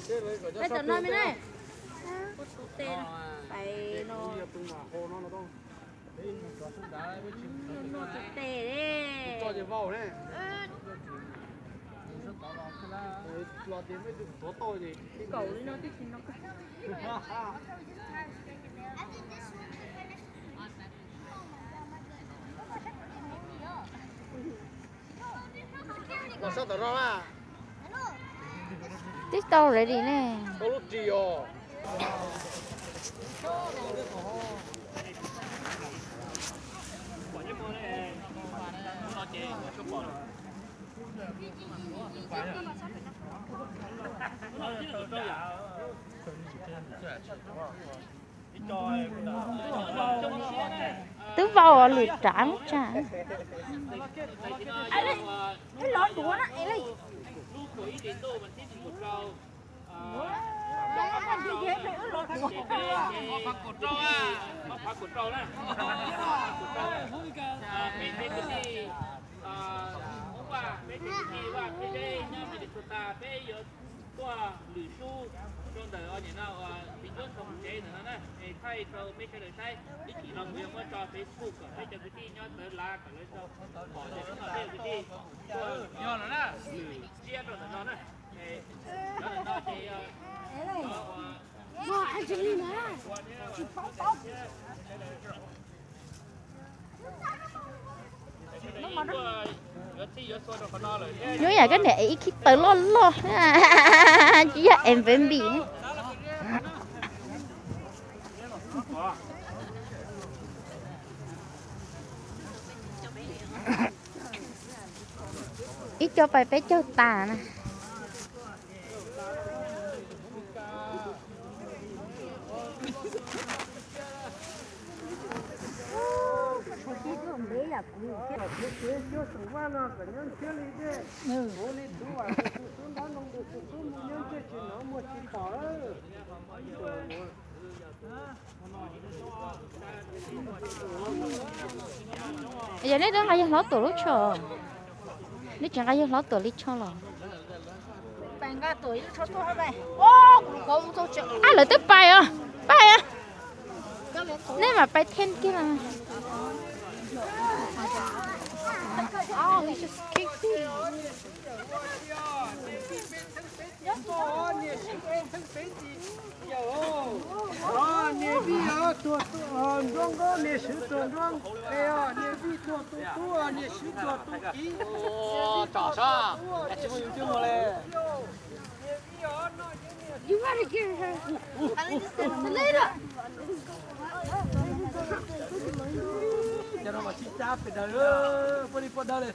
Peb tam no me ne. Peb tus tes no. Pais no. Noj tus tes. Kaum li no twb tsis no. Twb tau ready ne. Twb vau lwm rab muab tsa. Tuaj lwm sub rau ntawm os niam no uas txiv ncuab txog mus tsev ntawm no na, es thaij rau mej sawv daws saib, ib chim no kuv yuav muab tso Facebook kom peb cov kwv tij nyob txawv lav kom lawv tau pom tias hnub no peb kwv tij tuaj lwm siab rau ntawm no na. Cov ntawm no ces Nyuaj yam koj niam ev ib khib taws loj loj, tsis yog ev npem npim. Ib co pais peb caug tas na. Yog nej twb nqa yawg hlob Tuam lub tsho, nej tsis nqa yawg hlob Tuam li tsho los? Ab, lawv twb pais os, pais os. Nej mam pais them kiag los. Niam vij os, tuag nruab nqaub, niam swv tuag nruab qe os, niam vij tuag tus tub, niam swv tuag tus kiv. Cov no mas sib cab pes daws, puag li puag dawg li.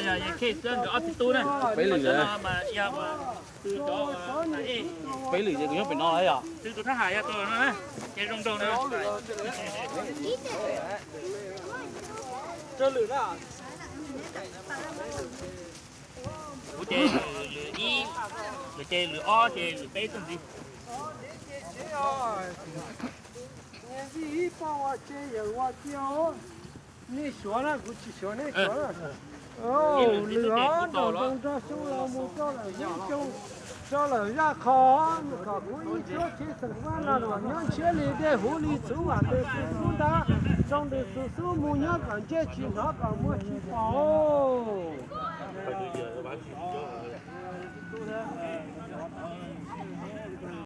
Yog khej xwb nkawd ob txiv tub na. Peb lwm. Peb lwm ces kuv nyob pem no yog. Tus thab ham yog tus no na, ces zoo nraug na. Kuv ces lwm ib, lwm ces lwm ob ces lwm peb xwb ntxiv. Niam vij ib poj ua tse yawm ua cia os. Nej suav na, kuv tsis suav nej suav na. Lwm ob nraum zoov nrog xyoo los mus rau lawm lub xyoo, rau lawm zaj qho, kom kuv ib tsuab tsheb xeem Vaj Naj Luam nyob ntshiab li dej huv li txhuv vam ntws xub ntab, zoo ntws xub mus nyob kom ntsej tsis hnov kom muag tsis pom.